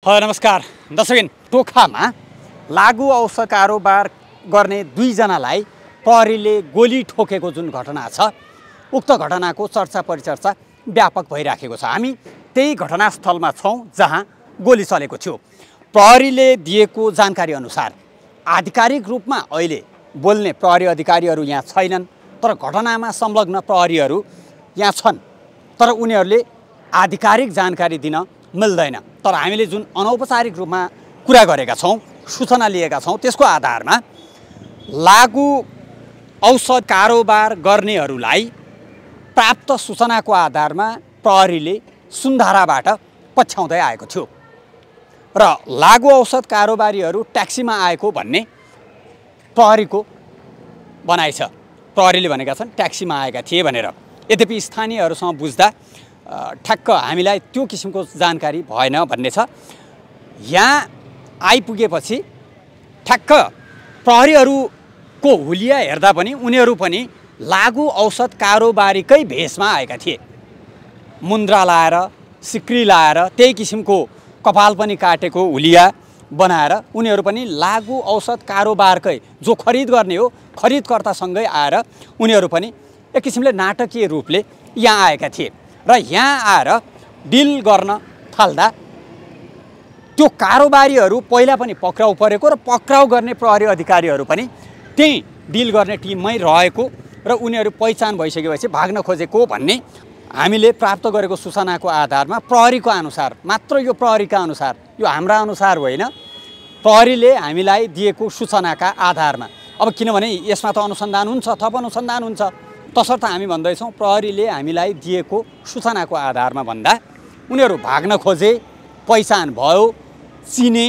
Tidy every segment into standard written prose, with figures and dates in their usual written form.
नमस्कार दर्शकबिन, टोखामा लागु औषध कारोबार गर्ने दुईजनालाई प्रहरीले गोली ठोकेको जुन घटना छ, उक्त घटनाको चर्चा परिचर्चा व्यापक भइराखेको छ। हामी त्यही घटनास्थलमा छौँ जहाँ गोली चलेको थियो। प्रहरीले दिएको जानकारी अनुसार आधिकारिक रूपमा अहिले बोल्ने प्रहरी अधिकारीहरू यहाँ छैनन्, तर घटनामा संलग्न प्रहरीहरू यहाँ छन्, तर उनीहरूले आधिकारिक जानकारी दिन मिल्दैन। तर हामीले जुन अनौपचारिक रूपमा कुरा गरेका छौँ, सूचना लिएका छौँ, त्यसको आधारमा लागु औषध कारोबार गर्नेहरूलाई प्राप्त सूचनाको आधारमा प्रहरीले सुन्धाराबाट पछ्याउँदै आएको थियो र लागु औषध कारोबारीहरू ट्याक्सीमा आएको भन्ने प्रहरीको भनाइ छ। प्रहरीले भनेका छन् ट्याक्सीमा आएका थिए भनेर। यद्यपि स्थानीयहरूसँग बुझ्दा ठ्याक्क हामीलाई त्यो किसिमको जानकारी भएन भन्ने छ। यहाँ आइपुगेपछि ठ्याक्क प्रहरीहरूको हुलिया हेर्दा पनि उनीहरू पनि लागु औषध कारोबारीकै भेषमा आएका थिए। मुन्द्रा लाएर, सिक्री लाएर, त्यही किसिमको कपाल पनि काटेको हुलिया बनाएर उनीहरू पनि लागु औषध कारोबारकै जो खरिद गर्ने हो खरिदकर्तासँगै आएर उनीहरू पनि एक किसिमले नाटकीय रूपले यहाँ आएका थिए र यहाँ आएर डिल गर्न थाल्दा त्यो कारोबारीहरू पहिला पनि पक्राउ परेको र पक्राउ गर्ने प्रहरी अधिकारीहरू पनि त्यही डिल गर्ने टिममै रहेको र उनीहरू पहिचान भइसकेपछि भाग्न खोजेको भन्ने हामीले प्राप्त गरेको सूचनाको आधारमा प्रहरीको अनुसार, मात्र यो प्रहरीका अनुसार, यो हाम्रा अनुसार होइन, प्रहरीले हामीलाई दिएको सूचनाका आधारमा। अब किनभने यसमा त अनुसन्धान हुन्छ, थप अनुसन्धान हुन्छ, तसर्थ हामी भन्दैछौँ प्रहरीले हामीलाई दिएको सूचनाको आधारमा भन्दा उनीहरू भाग्न खोजे, पहिचान भयो, चिने,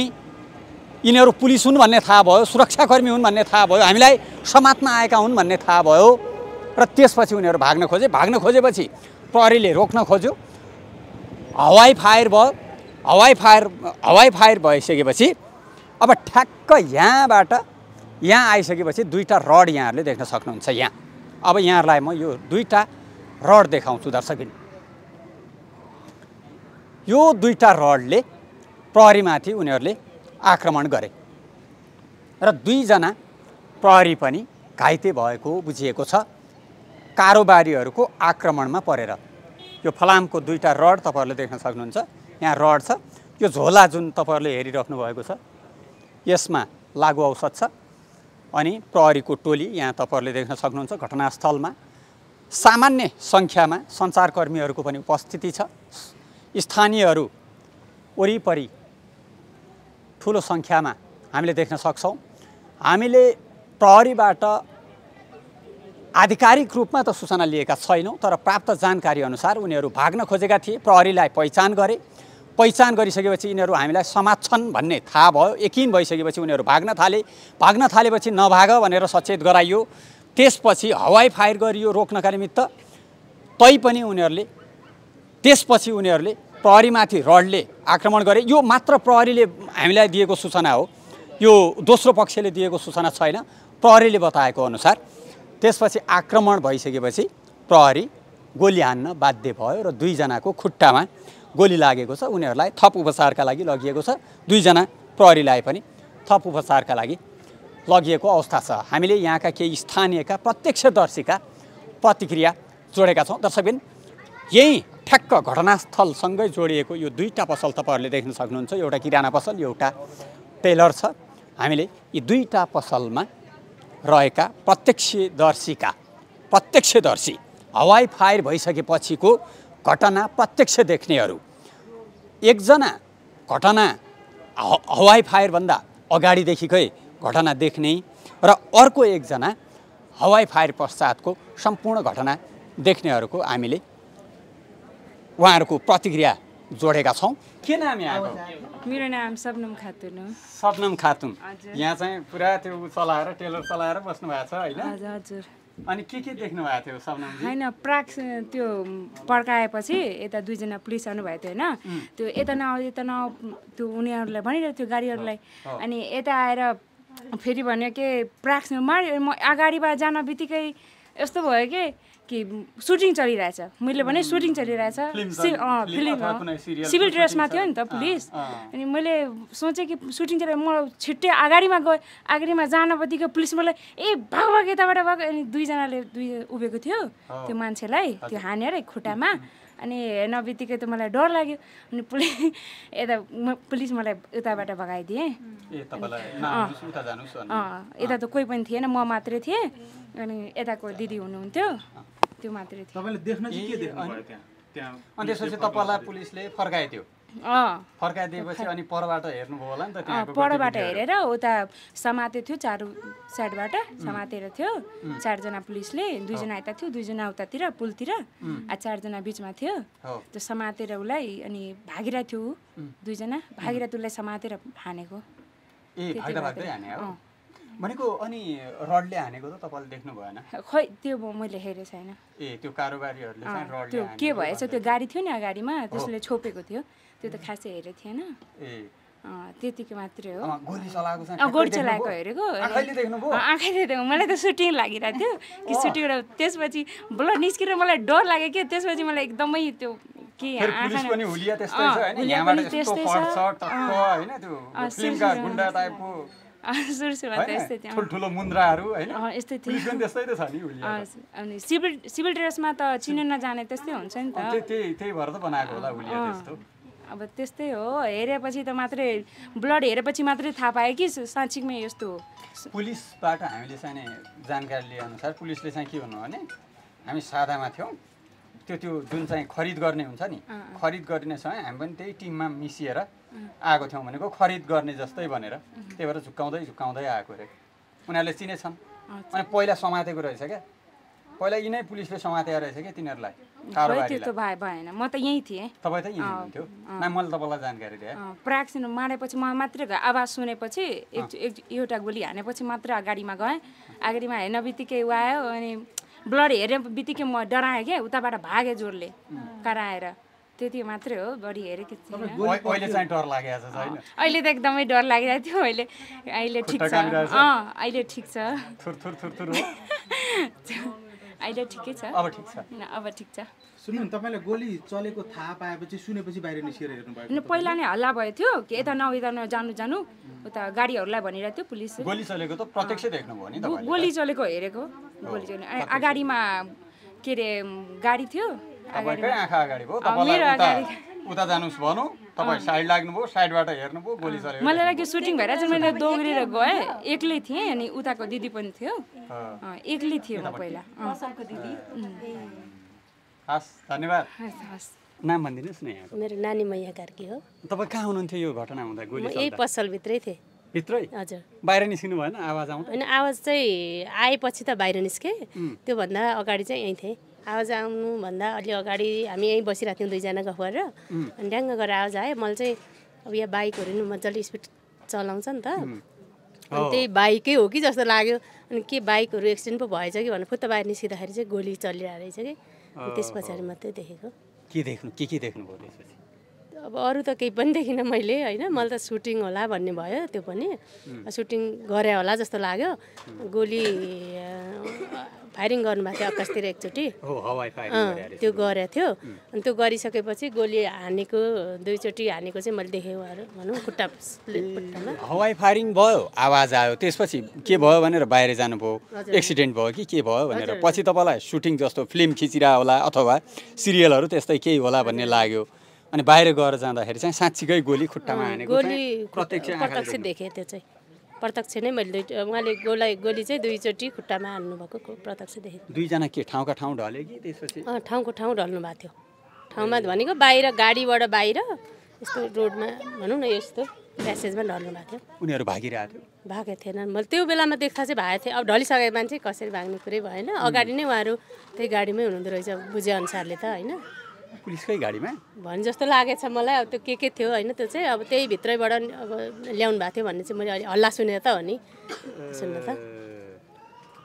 यिनीहरू पुलिस हुन् भन्ने थाहा भयो, सुरक्षाकर्मी हुन् भन्ने थाहा भयो, हामीलाई समात्न आएका हुन् भन्ने थाहा भयो र त्यसपछि उनीहरू भाग्न खोजे। भाग्न खोजेपछि प्रहरीले रोक्न खोज्यो, हवाई फायर भयो। हवाई फायर भइसकेपछि अब ठ्याक्क यहाँबाट यहाँ आइसकेपछि दुईवटा रड यहाँहरूले देख्न सक्नुहुन्छ। यहाँ अब यहाँहरूलाई म यो दुईवटा रड देखाउँछु दर्शकबिन। यो दुईवटा रडले प्रहरीमाथि उनीहरूले आक्रमण गरे र दुईजना प्रहरी पनि घाइते भएको बुझिएको छ कारोबारीहरूको आक्रमणमा परेर। यो फलामको दुईवटा रड तपाईँहरूले देख्न सक्नुहुन्छ। यहाँ रड छ, यो झोला जुन तपाईँहरूले हेरिराख्नु भएको छ यसमा लागु औषध छ अनि प्रहरीको टोली यहाँ तपाईँहरूले देख्न सक्नुहुन्छ। घटनास्थलमा सामान्य सङ्ख्यामा सञ्चारकर्मीहरूको पनि उपस्थिति छ। स्थानीयहरू वरिपरि ठुलो सङ्ख्यामा हामीले देख्न सक्छौँ। हामीले प्रहरीबाट आधिकारिक रूपमा त सूचना लिएका छैनौँ, तर प्राप्त जानकारी अनुसार उनीहरू भाग्न खोजेका थिए। प्रहरीलाई पहिचान गरे, पहिचान गरिसकेपछि यिनीहरू हामीलाई समात्छन् भन्ने थाहा भयो, यकिन भइसकेपछि उनीहरू भाग्न थाले। भाग्न थालेपछि नभाग भनेर सचेत गराइयो। त्यसपछि हवाई फायर गरियो रोक्नका निमित्त। तैपनि त्यसपछि उनीहरूले प्रहरीमाथि रडले आक्रमण गरे। यो मात्र प्रहरीले हामीलाई दिएको सूचना हो, यो दोस्रो पक्षले दिएको सूचना छैन, प्रहरीले बताएको अनुसार। त्यसपछि आक्रमण भइसकेपछि प्रहरी गोली हान्न बाध्य भयो र दुईजनाको खुट्टामा गोली लागेको छ। उनीहरूलाई थप उपचारका लागि लगिएको छ। दुईजना प्रहरीलाई पनि थप उपचारका लागि लगिएको अवस्था छ। हामीले यहाँका केही स्थानीयका प्रत्यक्षदर्शीका प्रतिक्रिया जोडेका छौँ। दर्शकबिन, यही ठ्याक्क घटनास्थलसँगै जोडिएको यो दुईवटा पसल तपाईँहरूले देख्न सक्नुहुन्छ। एउटा किराना पसल, एउटा टेलर छ। हामीले यी दुईवटा पसलमा रहेका प्रत्यक्षदर्शी हवाई फायर भइसकेपछिको घटना प्रत्यक्ष देख्नेहरू, एकजना घटना हवाई फायरभन्दा अगाडिदेखिकै घटना देख्ने र अर्को एकजना हवाई फायर पश्चातको सम्पूर्ण घटना देख्नेहरूको हामीले उहाँहरूको प्रतिक्रिया जोडेका छौँ। के नाम यहाँको? मेरो नाम सबनम खातुन हो। सबनम खातुन, यहाँ चाहिँ पुरा त्यो चलाएर टेलर चलाएर बस्नु भएको छ होइन? हजुर। अनि के देख्नु भएको थियो सबनमजी? होइन, त्यो पड्काएपछि यता दुईजना पुलिस आउनुभएको थियो होइन, त्यो यता नआउ त्यो उनीहरूलाई भनिरहेको थियो गाडीहरूलाई। अनि यता आएर फेरि भन्यो के प्राक्स अगाडिबाट जान बित्तिकै यस्तो भयो कि सुटिङ चलिरहेछ मैले भने सुटिङ चलिरहेछ फिल्म सिभिल ड्रेसमा थियो नि त पुलिस अनि मैले सोचेँ कि सुटिङ चलेर म छिट्टै अगाडिमा जान बित्तिकै पुलिस मलाई भाग भाग यताबाट भाग अनि दुईजनाले उभिएको थियो त्यो मान्छेलाई त्यो हानेर खुट्टामा अनि हेर्न बित्तिकै त मलाई डर लाग्यो अनि पुलिस मलाई उताबाट भगाइदिए यता त कोही पनि थिएन म मात्रै थिएँ अनि यताको दिदी हुनुहुन्थ्यो त्यो मात्रै थियो अनि त्यसपछि तपाईँलाई पुलिसले फर्काइदियो फर्काइदिएपछि अनि परबाट हेर्नुभयो होला नि त परबाट हेरेर उता समाते थियो चार साइडबाट समातेर थियो चारजना पुलिसले दुईजना यता थियो दुईजना उतातिर पुलतिर चारजना बिचमा थियो त्यो समातेर उसलाई अनि भागिरहेको थियो दुईजना भागिरहेको उसलाई समातेर हानेको भनेको अनि रडले हानेको त तपाईँले देख्नु भएन खै त्यो मैले हेरेको छैन त्यो कारोबारीहरूले त्यो के भएछ त्यो गाडी थियो नि अगाडिमा त्यसले छोपेको थियो त्यो त खासै हेरेको थिएन त्यतिकै मात्रै हो गोली चलाएको हेरेको आँखाले देखेको मलाई त सुटिङ लागिरहेको थियो कि सुटिङबाट त्यसपछि ब्लड निस्केर मलाई डर लाग्यो कि त्यसपछि मलाई एकदमै त्यो के ठुल्ठुलो मुन्द्राहरू हैन यस्तै थियो अनि सिभिल ड्रेसमा त चिन्न नजाने त्यस्तै हुन्छ नि त त्यही भएर त बनाएको होला उलिया त्यस्तो अब त्यस्तै हो हेरेपछि त मात्रै ब्लड हेरेपछि मात्रै थाहा पाएँ कि साँच्चीमै यस्तो हो पुलिसबाट हामीले चाहिँ जानकारी लिए अनुसार पुलिसले चाहिँ के भन्नु भने हामी सादामा थियौँ त्यो जुन चाहिँ खरिद गर्ने हुन्छ नि खरिद गर्ने समय हामी पनि त्यही टिममा मिसिएर आएको थियौँ भनेको खरिद गर्ने जस्तै भनेर त्यही भएर झुक्काउँदै आएको अरे उनीहरूले चिनेछन् अनि पहिला समातेको रहेछ क्या पहिला यिनै पुलिसले समातेको रहेछ क्या तिनीहरूलाई भएन म त यहीँ थिएँ तपाईँ त यहीँ हुनुहुन्थ्यो न मैले तपाईँलाई जानकारी दिएँ प्राक्सिन मारेपछि म मात्रै आवाज सुनेपछि एउटा गोली हानेपछि मात्र अगाडिमा गएँ अगाडिमा हेर्न बित्तिकै ऊ आयो अनि ब्लड हेर्ने बित्तिकै म डराएँ क्या उताबाट भागेँ जोडले कराएर त्यति मात्रै हो बढी हेरेको अहिले त एकदमै डर लागिरहेको थियो अहिले ठिक छ अहिले ठिक छ अहिले ठिकै छ अब ठिक छ सुन्नु तपाईले गोली चलेको थाहा पाएपछि सुनेपछि बाहिर निस्केर हेर्नु भयो पहिला नै हल्ला भयो थियो कि यता जानु उता गाडीहरूलाई भनिरहेको थियो पुलिस गोली चलेको त प्रत्यक्ष देख्नुभयो नि तपाईले गोली चलेको हेरेको गोली चलेको अगाडिमा के रे गाडी थियो तपाईकै आँखा अगाडि भयो तपाईलाई उता जानुस् भन्नु तपाई साइड लाग्नुभयो साइडबाट हेर्नुभयो गोली चलेको मलाई लाग्यो सुटिङ भइरहेछ मैले दौडेर गएँ एक्लै थिएँ अनि उताको दिदी पनि थियो एक्लै थियो म पहिला पसलको दिदी हस् धन्यवाद नाम भनिदिनुस् न यहाँको मेरो नानी मैया कार्की हो तपाई कहाँ हुनुहुन्थ्यो यो घटना हुँदा गोली चल्दा यही पसल भित्रै थिए भित्रै हजुर बाहिर निस्किनु भएन आवाज आउँछ हैन आवाज चाहिँ आएपछि त बाहिर निस्के त्यो भन्दा अगाडि चाहिँ यही थिए आवाज आउनु भन्दा अलि अगाडि हामी यहीँ बसिरहेको थियौँ दुईजना गफ गरेर अनि ड्याङ्ग गरेर आवाज आयो मैले चाहिँ अब यहाँ बाइकहरू नि मजाले स्पिड चलाउँछ नि त अनि त्यही बाइकै हो कि जस्तो लाग्यो अनि के बाइकहरू एक्सिडेन्ट पो भएछ कि भनेर फुत्त बाहिर निस्किँदाखेरि चाहिँ गोली चलिरहेको रहेछ कि त्यस पछाडि मात्रै देखेको के देख्नुभयो त्यसपछि अब अरू त केही पनि देखिनँ मैले होइन मलाई त सुटिङ होला भन्ने भयो त्यो पनि सुटिङ गरे होला जस्तो लाग्यो गोली फायरिङ गर्नुभएको थियो आकाशतिर एकचोटि त्यो गरेको थियो अनि त्यो गरिसकेपछि गोली हानेको दुईचोटि हानेको चाहिँ मैले देखेँ भनौँ खुट्टामा हवाई फायरिङ भयो आवाज आयो त्यसपछि के भयो भनेर बाहिर जानुभयो एक्सिडेन्ट भयो कि के भयो भनेर पछि तपाईँलाई सुटिङ जस्तो फिल्म खिचिरह होला अथवा सिरियलहरू त्यस्तै केही होला भन्ने लाग्यो अनि बाहिर गएर जाँदाखेरि चाहिँ साँच्चीकै गोली खुट्टामा हानेको प्रत्यक्ष देखेँ त्यो चाहिँ प्रत्यक्ष नै मैले उहाँले गोली चाहिँ दुईचोटि खुट्टामा हान्नुभएको प्रत्यक्ष देखेँ दुईजना के ठाउँका ठाउँ ढले कि त्यसपछि ठाउँको ठाउँ ढल्नु भएको थियो ठाउँमा भनेको बाहिर गाडीबाट बाहिर यस्तो रोडमा भनौँ न यस्तो प्यासेजमा ढल्नु भएको थियो उनीहरू भागेको थिएन मैले त्यो बेलामा देख्दा चाहिँ भागेको थिएँ अब ढलिसकेको मान्छे कसरी भाग्ने कुरै भएन अगाडि नै उहाँहरू त्यही गाडीमै हुनुहुँदो रहेछ बुझेअनुसारले त होइन पुलिसकै गाडीमा भने जस्तो लागेछ मलाई अब त्यो के थियो होइन त्यो चाहिँ अब त्यही भित्रैबाट अब ल्याउनु भएको थियो भन्ने चाहिँ मैले अलि हल्ला सुनेर त हो नि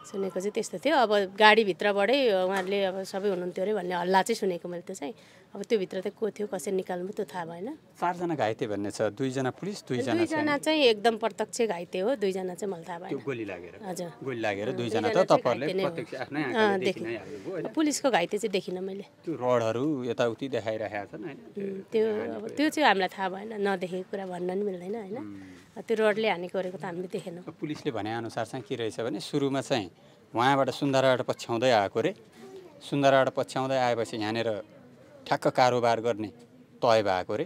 सुनेको चाहिँ त्यस्तो थियो अब गाडीभित्रबाटै उहाँहरूले अब सबै हुनुहुन्थ्यो अरे भन्ने हल्ला चाहिँ सुनेको मैले त्यो चाहिँ अब त्योभित्र चाहिँ को थियो कसरी निकाल्नु त्यो थाहा भएन। 4 जना घाइते भन्ने छ, 2 जना पुलिस 2 जना दुईजना चाहिँ एकदम प्रत्यक्ष घाइते हो, 2 जना चाहिँ मलाई थाहा भएन। त्यो गोली लागेर हजुर गोली लागेर 2 जना त तपाईहरुले प्रत्यक्ष आफ्नै आँखाले देखिनै हाल्नुभयो हैन। पुलिसको घाइते चाहिँ देखिनँ मैले। त्यो रडहरु यताउति देखाइरहेका छन् हैन। त्यो अब त्यो चाहिँ हामीलाई थाहा भएन, नदेखेको कुरा भन्न नि मिल्दैन हैन। त्यो रडले हानेको गरेको त हामीले देखेनौँ। पुलिसले भने अनुसार चाहिँ के रहेछ भने सुरुमा चाहिँ वहाँबाट सुन्दरहाट पछ्याउँदै आएको रे, सुन्दरहाट पछ्याउँदै आएपछि यहाँनिर ठ्याक्क कारोबार गर्ने तय भएको रे।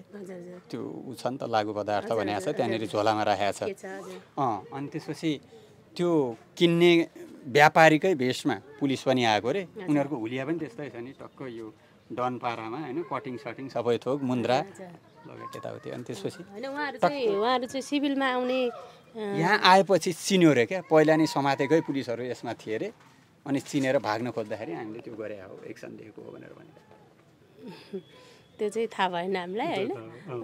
त्यो उ छ नि त लागु पदार्थ भनेको छ त्यहाँनिर झोलामा राखेको छ। अनि त्यसपछि त्यो किन्ने व्यापारीकै भेषमा पुलिस पनि आएको रे। उनीहरूको हुलिया पनि त्यस्तै छ नि, टक्क यो डन पारामा होइन, कटिङ सटिङ सबै थोक मुन्द्रा लगायत यताउति। अनि त्यसपछि उहाँहरू चाहिँ सिभिलमा आउने यहाँ आएपछि चिन्यो रे क्या, पहिला नै समातेकै पुलिसहरू यसमा थिए रे। अनि चिनेर भाग्न खोज्दाखेरि हामीले त्यो गरे हो, एक्सन दिएको हो भनेर भने त्यो चाहिँ थाहा भएन हामीलाई होइन।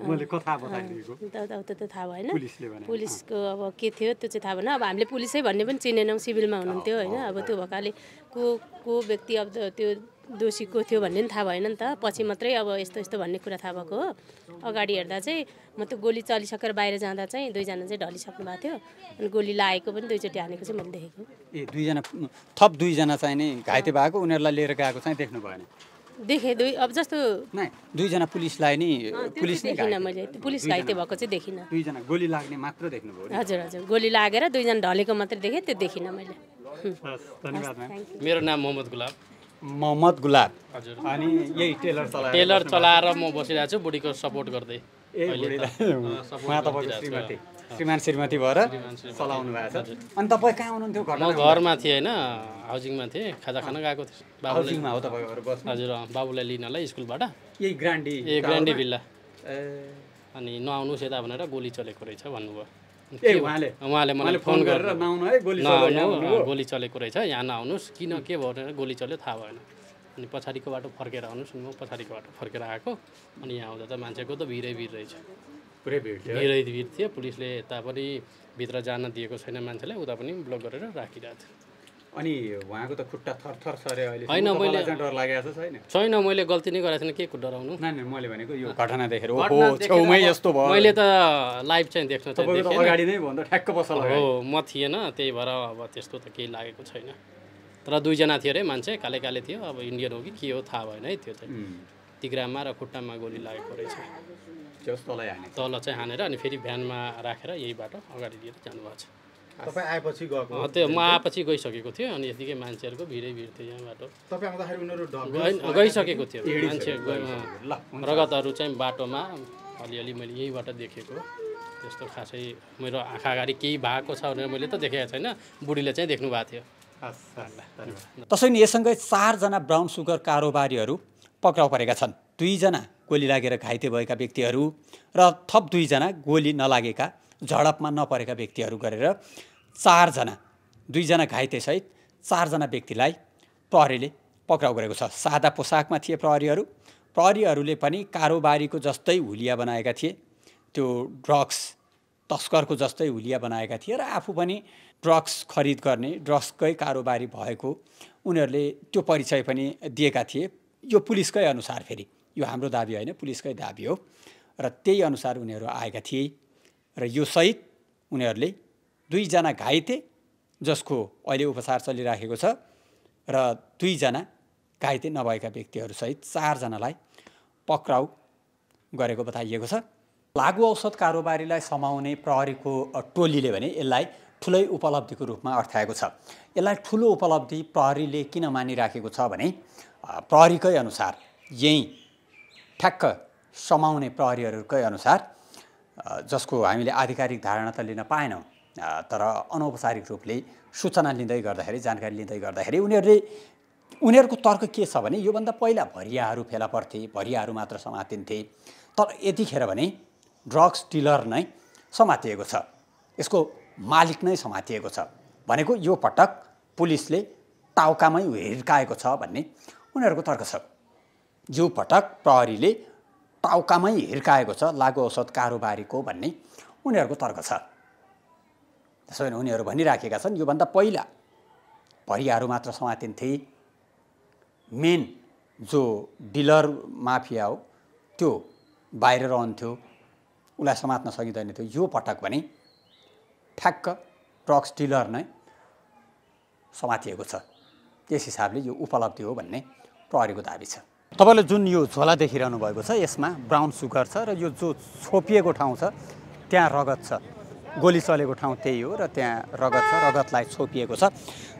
मैले कथा बताइदिएको त्यो थाहा भएन, पुलिसले भने। पुलिसको अब के थियो त्यो चाहिँ थाहा भएन। अब हामीले पुलिसै भन्ने पनि चिनेनौँ, सिभिलमा हुनुहुन्थ्यो होइन। अब त्यो भएकाले को व्यक्ति अब त्यो दोषी को थियो भन्ने पनि थाहा भएन नि त। पछि मात्रै अब यस्तो यस्तो भन्ने कुरा थाहा भएको हो। अगाडि हेर्दा चाहिँ म त्यो गोली चलिसकेर बाहिर जाँदा चाहिँ 2 जना चाहिँ ढलिसक्नु भएको थियो। अनि गोली लागेको पनि 2 चोटि हानेको चाहिँ मैले देखेको। ए 2 जना थप 2 जना चाहिँ नि घाइते भएको, उनीहरूलाई लिएर गएको चाहिँ देख्नु भएन? देखेँ अब जस्तो नै 2 जना पुलिसलाई नि पुलिसले देखिनँ मैले, पुलिस घाइते भएको चाहिँ देखिनँ। 2 जना गोली लाग्ने मात्र देख्नुभयो? हजुर हजुर, गोली लागेर 2 जना ढलेको मात्रै देखेँ, त्यो देखिनँ मैले। धन्यवाद म्याम। मेरो नाम मोहम्मद गुलाब। मोहम्मद गुलाब। हजुर। अनि यही टेलर चलाएर म बसिरहेको छु बुढीको सपोर्ट गर्दै। उहाँ तपाईँको श्रीमती श्रीमती भएर चलाउनु भएको छ। अनि तपाईँ कहाँ हुनुहुन्थ्यो? म घरमा थिएँ होइन, हाउसिङमा थिएँ, खाजा खान गएको थिएँ। हाउसिङमा हो तपाईँहरू बस्नु? हजुर, बाबुलाई लिनलाई स्कुलबाट। यही ग्रान्डी भिल्ला। अनि नआउनुहोस् यता भनेर गोली चलेको रहेछ भन्नुभयो। उहाँले मलाई फोन गरेर नआउनु, गोली चलेको रहेछ, यहाँ नआउनुहोस्। किन के भयो भनेर गोली चल्यो थाहा भएन। अनि पछाडिको बाटो फर्केर आउनुहोस्, म पछाडिको बाटो फर्केर आएको। अनि यहाँ आउँदा त मान्छेको त भिडै भिड रहेछ, पुरै भिड थियो। पुलिसले यता पनि भित्र जान दिएको छैन मान्छेलाई, उता पनि ब्लक गरेर राखिरहेको थियो। अनि उहाँको त खुट्टा थरथर सरे अहिले। होइन मैले डर लागेको छ? छैन, मैले गल्ती नै गरेको छैन, के डराउनु। मैले भनेको यो घटना देखेर ओहो छेउमै यस्तो भयो। मैले त लाइभ चाहिँ देख्न चाहिँ देखेँ, अगाडि नै भन्दा ठ्याक्क बसल हो, म थिएन, त्यही भएर अब त्यस्तो त केही लागेको छैन। तर 2 जना थियो अरे मान्छे, काले थियो। अब इन्डियन हो कि के हो थाहा भएन है। त्यो चाहिँ तिग्रामा र खुट्टामा गोली लागेको रहेछ, तल चाहिँ हानेर। अनि फेरि भ्यानमा राखेर यही बाटो अगाडि दिएर जानुभएको छ। तपाईँ आएपछि गएको? त्यो म आएपछि गइसकेको थियो। अनि यतिकै मान्छेहरूको भिडै भिड थियो यहाँ बाटो। तपाईँ आउँदाखेरि उनीहरू गइसकेको थियो मान्छे, रगतहरू चाहिँ बाटोमा अलिअलि मैले यहीँबाट देखेको। त्यस्तो खासै मेरो आँखा अगाडि केही भएको छ भनेर मैले त देखेको छैन, बुढीले चाहिँ देख्नु भएको थियो। त्यसै नि यससँगै 4 जना ब्राउन सुगर कारोबारीहरू पक्राउ परेका छन्। 2 जना गोली लागेर घाइते भएका व्यक्तिहरू र थप 2 जना गोली नलागेका, झडपमा नपरेका व्यक्तिहरू गरेर 4 जना, 2 जना घाइतेसहित 4 जना व्यक्तिलाई प्रहरीले पक्राउ गरेको छ। सादा पोसाकमा थिए प्रहरीहरू। प्रहरीहरूले पनि कारोबारीको जस्तै हुलिया बनाएका थिए, त्यो ड्रग्स तस्करको जस्तै हुलिया बनाएका थिए र आफू पनि ड्रग्स खरिद गर्ने, ड्रग्सकै कारोबारी भएको उनीहरूले त्यो परिचय पनि दिएका थिए। यो पुलिसकै अनुसार, फेरि यो हाम्रो दाबी होइन, पुलिसकै दाबी हो। र त्यही अनुसार उनीहरू आएका थिए। र यो सहित उनीहरूले 2 जना घाइते, जसको अहिले उपचार चलिराखेको छ, र 2 जना घाइते नभएका व्यक्तिहरूसहित 4 जनालाई पक्राउ गरेको बताइएको छ। लागु औषध कारोबारीलाई समाउने प्रहरीको टोलीले भने यसलाई ठुलै उपलब्धिको रूपमा अर्थाएको छ। यसलाई ठुलो उपलब्धि प्रहरीले किन मानिराखेको छ भने प्रहरीकै अनुसार, यही ठ्याक्क समाउने प्रहरीहरूकै अनुसार, जसको हामीले आधिकारिक धारणा त लिन पाएनौँ, तर अनौपचारिक रूपले सूचना लिँदै गर्दाखेरि, जानकारी लिँदै गर्दाखेरि उनीहरूको तर्क के छ भने योभन्दा पहिला भरियाहरू फेला पर्थे, भरियाहरू मात्र समातिन्थे। तर यतिखेर भने ड्रग्स डिलर नै समातिएको छ, यसको मालिक नै समातिएको छ भनेको यो पटक पुलिसले टाउकामै हिर्काएको छ भन्ने उनीहरूको तर्क छ। यो पटक प्रहरीले टाउकामै हिर्काएको छ लागु औषध कारोबारीको भन्ने उनीहरूको तर्क छ। त्यसो भने उनीहरू भनिराखेका छन् योभन्दा पहिला भरियाहरू मात्र समातिन्थे, मेन जो डिलर माफिया हो त्यो बाहिर रहन्थ्यो, उसलाई समात्न सकिँदैन थियो। यो पटक पनि ठ्याक्क ड्रग्स डिलर नै समातिएको छ। त्यस हिसाबले यो उपलब्धि हो भन्ने प्रहरीको दाबी छ। तपाईँले जुन यो झोला देखिरहनु भएको छ यसमा ब्राउन सुगर छ र यो जो छोपिएको ठाउँ छ त्यहाँ रगत छ। गोली चलेको ठाउँ त्यही हो र त्यहाँ रगत छ, रगतलाई छोपिएको छ।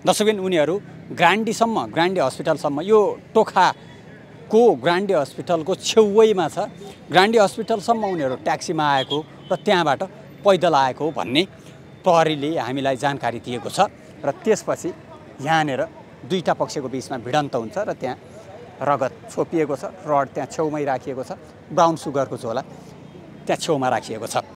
दर्शकबिन उनीहरू ग्रान्डी हस्पिटलसम्म, यो टोखाको ग्रान्डी हस्पिटलको छेउमा छ, ग्रान्डी हस्पिटलसम्म उनीहरू ट्याक्सीमा आएको र त्यहाँबाट पैदल आएको भन्ने प्रहरीले हामीलाई जानकारी दिएको छ। र त्यसपछि यहाँनिर दुईटा पक्षको बिचमा भिडन्त हुन्छ र त्यहाँ रगत छोपिएको छ, रड त्यहाँ छेउमै राखिएको छ, ब्राउन सुगरको झोला त्यहाँ छेउमा राखिएको छ।